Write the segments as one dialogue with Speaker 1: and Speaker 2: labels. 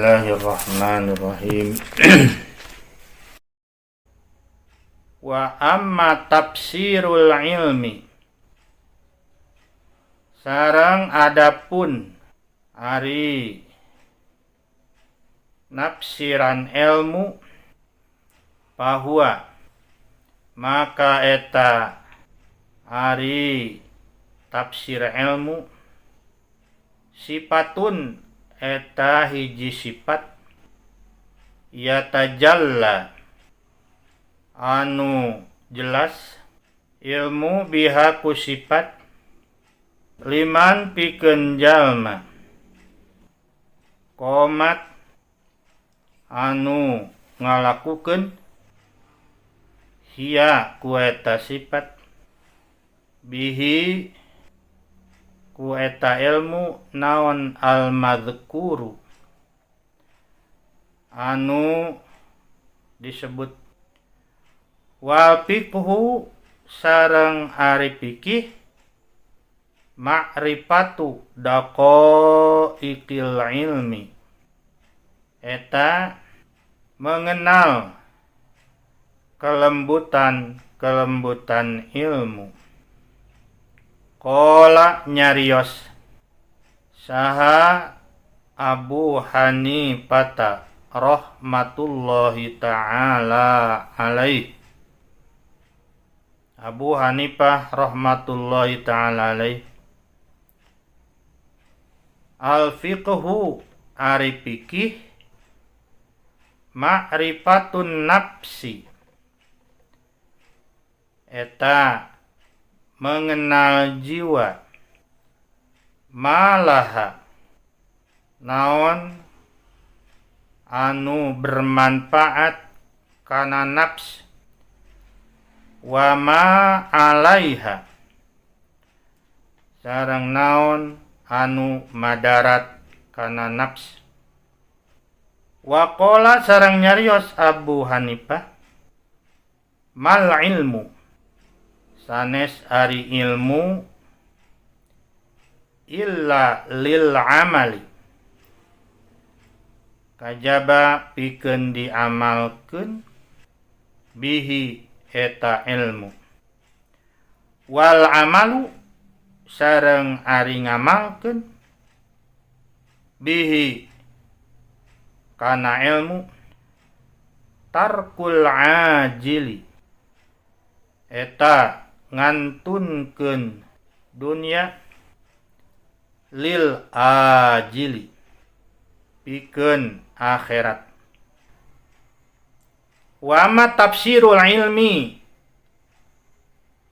Speaker 1: Bismillahirrahmanirrahim. Wa amma tafsirul ilmi, sareng adapun ari nafsiran ilmu, fahuwa, maka eta ari tafsir ilmu, sifatun, eta hiji sifat, yatajalla, anu jelas ilmu, biha, ku sifat, liman, pikeun jalma, qomat, anu ngalakukeun, hiya, ku eta sifat, bihi, ku eta ilmu, naon al-madzkuru, anu disebut. Wal fiqhu, sareng ari fikih, ma'rifatu daqaiqil ilmi, eta mengenal kelembutan-kelembutan ilmu. Qala, nyarios saha Abu Hanifata rahmatullahi ta'ala alaih, Abu Hanifah rahmatullahi ta'ala alaih, al fiqhu, ari fikih, ma'rifatun nafsi, eta mengenal jiwa, malaha, naon anu bermanfaat kana nafs, wa ma alaiha, sareng naon anu madarat kana nafs. Waqala, sareng nyarios Abu Hanifah, mal ilmu, sanes ari ilmu, illa lil amali, kajaba pikeun diamalkeun, bihi, eta ilmu, wal amalu, sareng ari ngamalkeun, bihi, kana ilmu, tarkul ajili, eta ngantunkeun dunya, lil ajili, pikeun akhirat. Wa amma tafsirul ilmi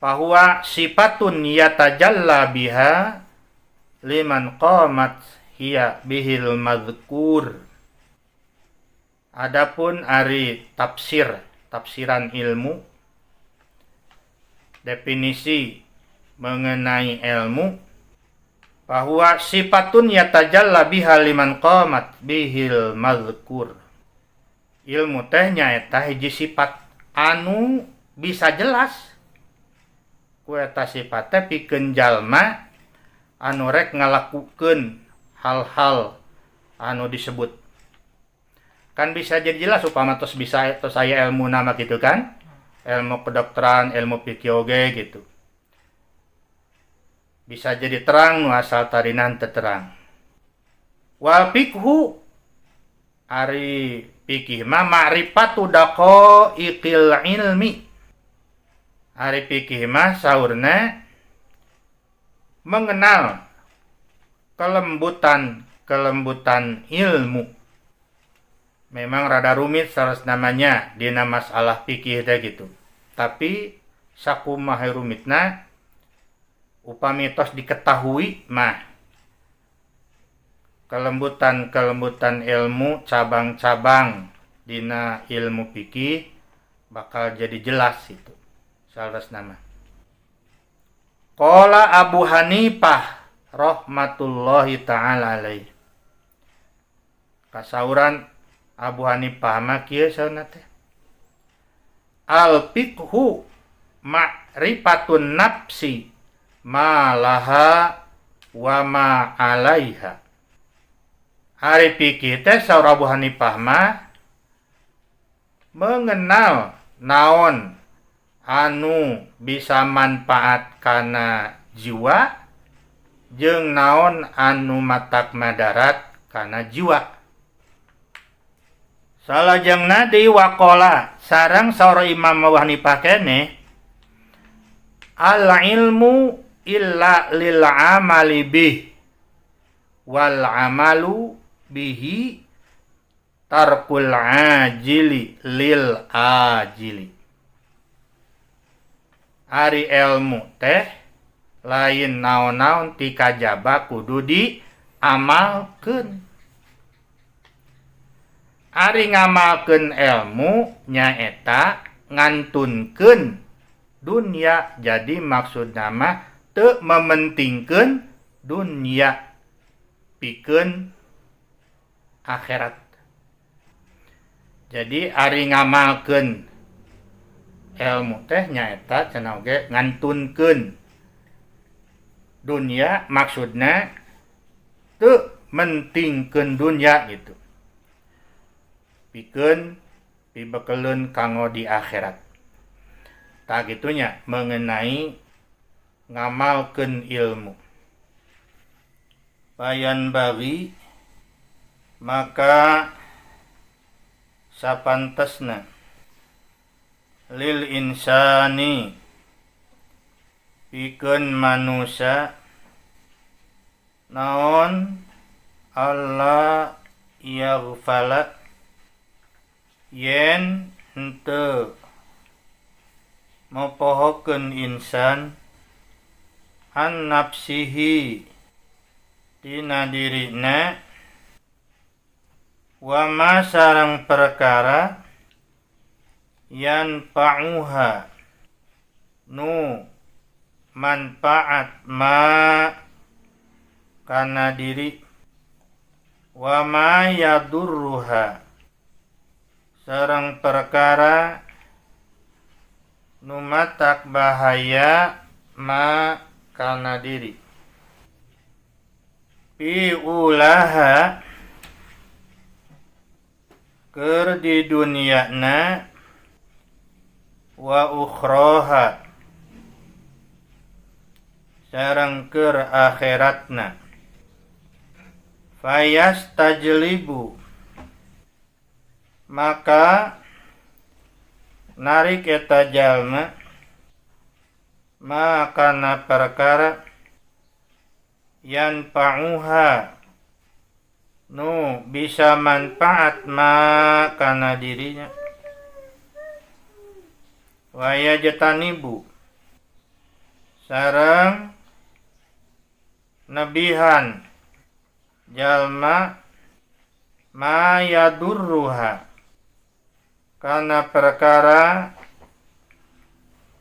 Speaker 1: fahuwa sifatun yatajalla biha liman qamat hiya bihil madhkur. Adapun ari tafsir, tafsiran ilmu, definisi mengenai ilmu, fahuwa sifatun yatajalla biha liman qamat bihil madhkur, ilmu teh nyaeta hiji sifat anu bisa jelas ku eta sifat teh pikeun jalma anu rek ngalakukeun hal-hal anu disebut. Kan bisa jadi jelas upama tos bisa, tos aya ilmu nama gitu kan, ilmu kedokteran, ilmu fikih oge gitu, bisa jadi terang nu asal tadina teu terang. Wal fiqhu, ari fikih mah, ma'rifatu daqaiqil ilmi, ari fikih mah saurna mengenal kelembutan kelembutan ilmu. Memang rada rumit salah namanya dina masalah fikih teh gitu, tapi sakumaha rumitna, upami tos diketahui mah kelembutan-kelembutan ilmu, cabang-cabang dina ilmu fikih bakal jadi jelas itu salah nama. Qala Abu Hanifah rahmatullahi ta'ala alaih, kasauran Abu Hanifah mah kieu saurna teh, al fiqhu ma'rifatun nafsi ma laha wa ma alaiha. Ari fikih teh saur Abu Hanifah mah mengenal naon anu bisa manfaat kana jiwa jeung naon anu matak madarat kana jiwa. Salajengna deui waqala sareng saur Imam Abu Hanifah keneh al ilmu illa lil amali bih wal amalu bihi tarkul ajili lil ajili. Ari ilmu teh lain naon-naon ti kajaba kudu diamalkeun. Ari ngamalkeun ilmu nyaeta ngantunkeun dunya, jadi maksudna mah teu mementingkeun dunya pikeun akhirat. Jadi ari ngamalkeun ilmu teh nyaeta cenah oge ngantunkeun dunya, maksudna teu mentingkeun dunya gitu. Pikeun pibekeleun kanggo di akhirat. Tah gitunya mengenai ngamalkeun ilmu. Bayan bagi maka sapantesna lil insani pikeun manusia naon alla yaghfala yen henteu mopohokeun insan an nafsihi tina dirina wa ma sareng perkara yanfa'uha nu manfaat ma kana diri wa ma yadurruha sareng perkara nu matak bahaya ma kana diri pi ulaha keur di duniana wa ukhraha sareng keur akhiratna fayastajlibu maka narik eta jalma ma kana perkara yanfa'uha nu bisa manfaat ma kana dirinya wa yajtanibu sareng nebihan jalma ma yadurruha kana perkara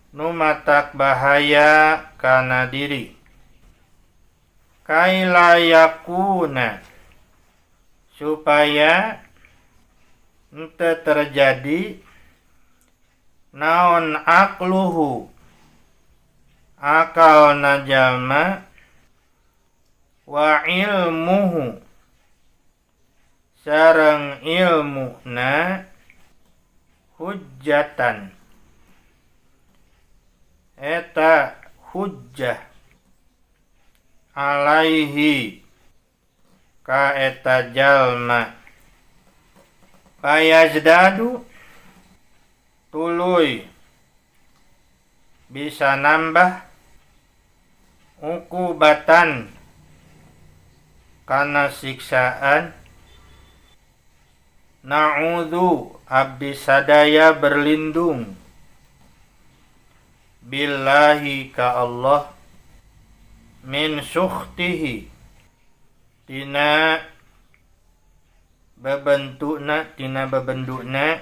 Speaker 1: nu matak bahaya kana diri kaila yakuna supaya henteu terjadi naon akluhu akalna jalma wa ilmuhu sareng ilmuna hujjatan eta hujjah alaihi ka eta jalma fayazdadu tuluy bisa nambah ukubatan kana siksaan. Na'udzu abdi sadaya berlindung billahi ka Allah min sukhtihi tina bebentukna tina bebendukna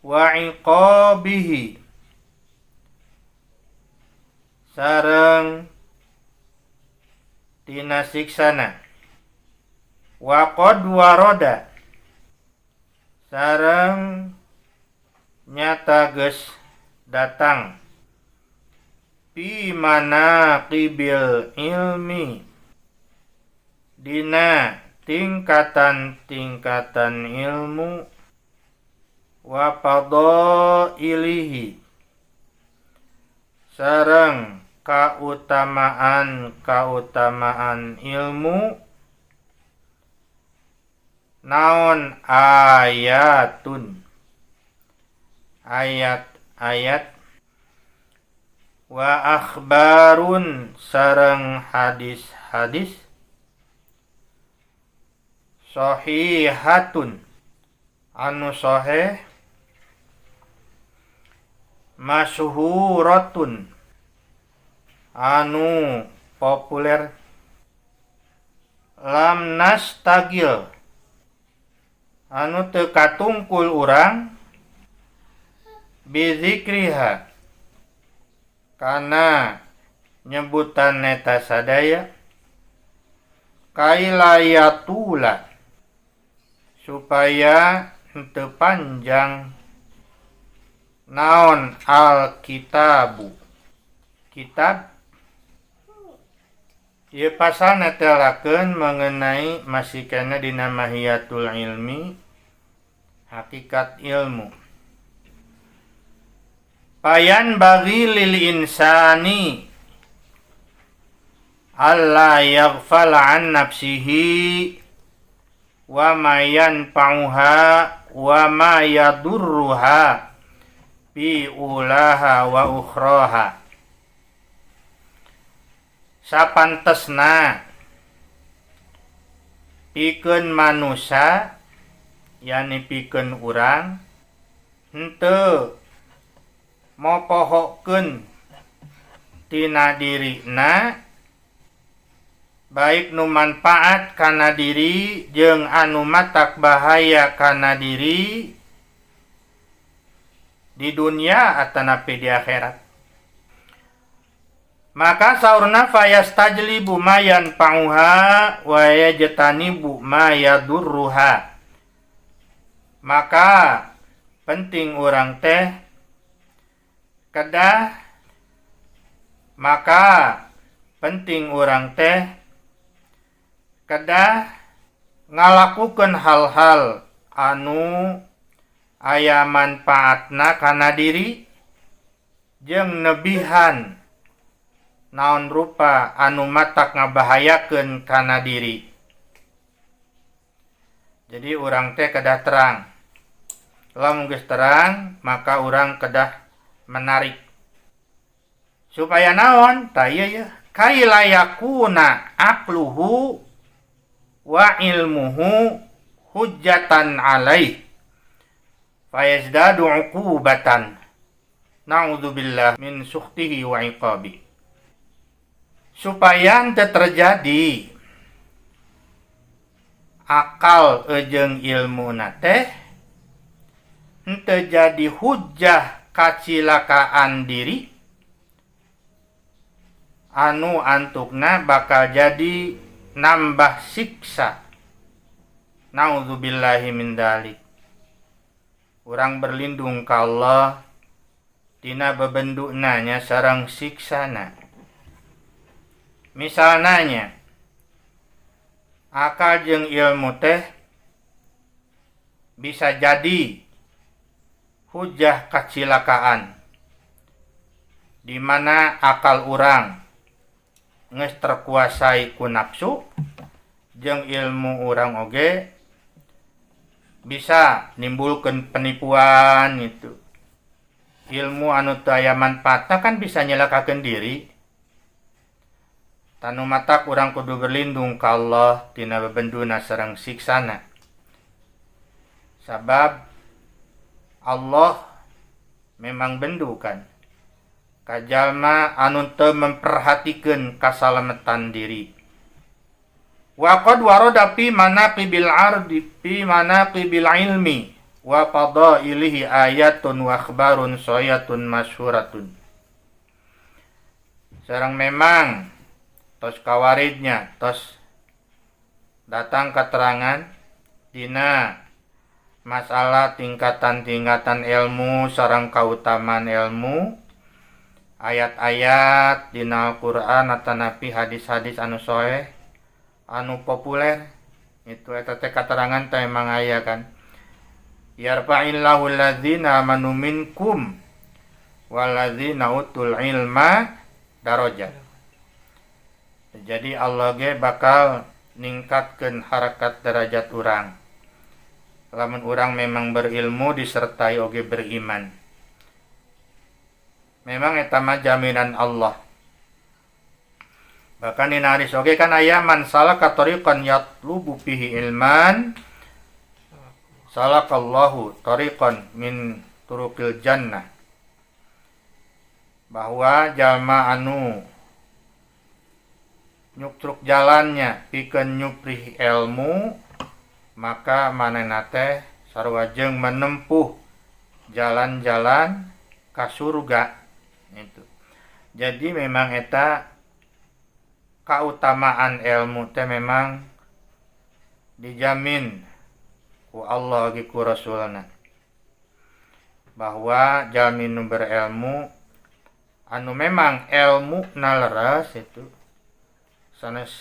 Speaker 1: wa iqabihi sareng tina siksana wa qad warada sareng nyata geus datang fi manaqibil ilmi dina tingkatan-tingkatan ilmu wa fadailihi sareng kautamaan-kautamaan ilmu naon ayatun ayat-ayat wa akhbarun sareng hadis-hadis sahihatun anu sahih masyhuratun anu populer lam nastagil anu teu katungkul urang bizikriha kana nyebutan eta sadaya kaila yatula supaya henteu panjang naon alkitabu kitab. Ieu pasal netelakeun mengenai masih kana dina mahiyatul ilmi, hakikat ilmu. Payan bagi lil insani alla yaghfal an nafsihi wa ma yanfa'uha wa ma yadurruha bi ulaha wa ukhraha. Sapantesna pikeun manusa, yani pikeun urang, henteu mopohokeun tina dirina baik nu manfaat kana diri jeung anu matak bahaya kana diri di dunia atanapi di akhirat. Maka saurna fayastajlibu ma yanfa'uha wa yajtanibu ma yadurruha. Maka penting urang teh kedah, maka penting urang teh kedah ngalakukeun hal-hal anu aya manfaatna kana diri jeung nebihan naon rupa anu matak ngabahayakeun kana diri. Jadi urang teh kedah terang. Lamun geus terang, maka urang kedah menarik. Supaya naon? Tah ieu ye. Kaila yakuna aqluhu wa ilmuhu hujjatan alaih fayazdadu uqubatan. Na'udzubillah min sukhtihi wa iqabi. Supaya henteu terjadi akal jeung ilmuna teh henteu jadi hujjah kacilakaan diri anu antukna bakal jadi nambah siksa. Na'udzubillahi min dalik. Urang berlindung ka Allah tina bebendukna nya sareng siksana. Misalna nya akal jeung ilmu teh bisa jadi hujah kacilakaan di mana akal urang geus terkuasai ku nafsu jeung ilmu urang oge bisa nimbulkeun penipuan itu. Ilmu anu teu aya manfaatna kan bisa nyelakakeun diri. Tanu matak urang kudu berlindung ka Allah tina bebenduna sareng siksana. Sabab Allah memang bendu kan ka jalma anu teu memperhatikeun kasalametan diri. Wa qad warada fi manaqibil ardi fi manaqibil ilmi wa fadailihi ayatun wa akhbarun sayatun masyhuratun. Sareng memang tos kawaridnya tos datang keterangan dina masalah tingkatan-tingkatan ilmu sareng kautamaan ilmu, ayat-ayat dina Al-Qur'an atanapi hadis-hadis anu sahih anu populer itu eta teh katerangan teh emang aya kan. Yarfa'illahu alladzina amanu minkum walladzina utul ilma darajat. Jadi Allah ge bakal ningkatkeun harakat derajat urang lamun urang memang berilmu disertai oge beriman. Memang eta mah jaminan Allah. Bahkan dina hadis oge kan aya man salaka tariqan yatlubu fihi ilman salakallahu tariqan min turuqil jannah, bahwa jalma anu nyuktruk jalannya pikeun nyuprih ilmu, maka manehna teh sarua jeung menempuh jalan-jalan ka surga itu. Jadi memang eta kautamaan ilmu teh memang dijamin ku Allah ge ku Rasulna, bahwa jalmi nu berilmu anu memang ilmu leres itu, sanes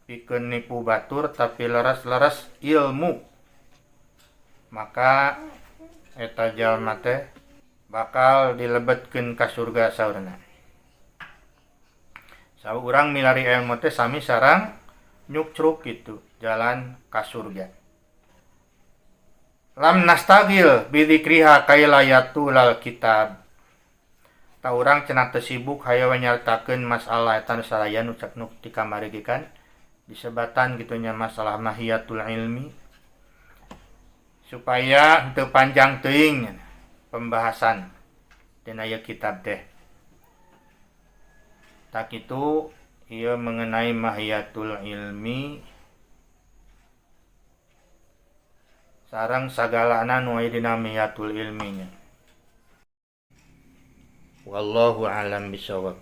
Speaker 1: pikeun nipu batur, tapi leres-leres ilmu, maka eta jalma teh bakal dilebetkeun ka surga saurna. Saur urang milari ilmu teh sami sareng nyukcruk gitu jalan ka surga. Lam nastagil bidzikriha kaila yatulal kitab. Tah, urang cenah teu sibuk hayo nyaritakeun masalah eta nu saraya nu cek nu ti kamari ge kan disebatan gitu nya, masalah mahiyatul ilmi, supaya henteu panjang teuing pembahasan dina ieu kitab teh. Tah, kitu ieu mengenai mahiyatul ilmi sareng sagalana nu aya dina mahiyatul ilmi nya. Wallahu a'lam bishawab.